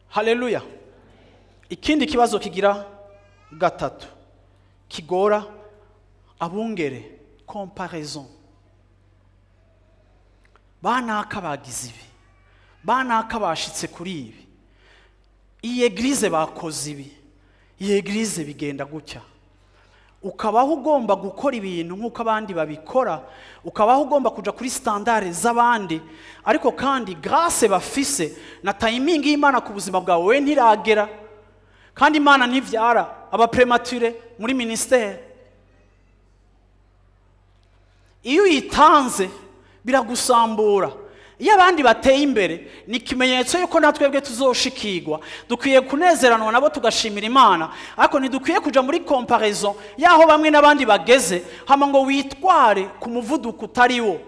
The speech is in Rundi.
Haleluya. Ikindi kibazo kigira gatatu kigora abungere, comparaison. Banaka bagize ibi, banaka bashitse kuri ibi, iyi eglise bakoze ibi, iyi eglise bigenda gutya. Ukabaho ugomba gukora ibintu nk'uko abandi babikora, ukabaho ugomba kuja kuri standard z'abandi, ariko kandi grâce bafise na timing y'Imana ku buzima bwawe we ntiragera. Kandi Imana ntivyara aba premature muri ministère. Iyo uyitanze biragusambura. Iyo abandi bateye imbere ni ikimenyetso yuko natwebwe tuzoshikirwa. Dukwiye kunezeranwa nabo tugashimira Imana, ariko ntidukwiye kuja muri comparaison y'aho bamwe n'abandi bageze, hama ngo witware ku muvuduko utari wo.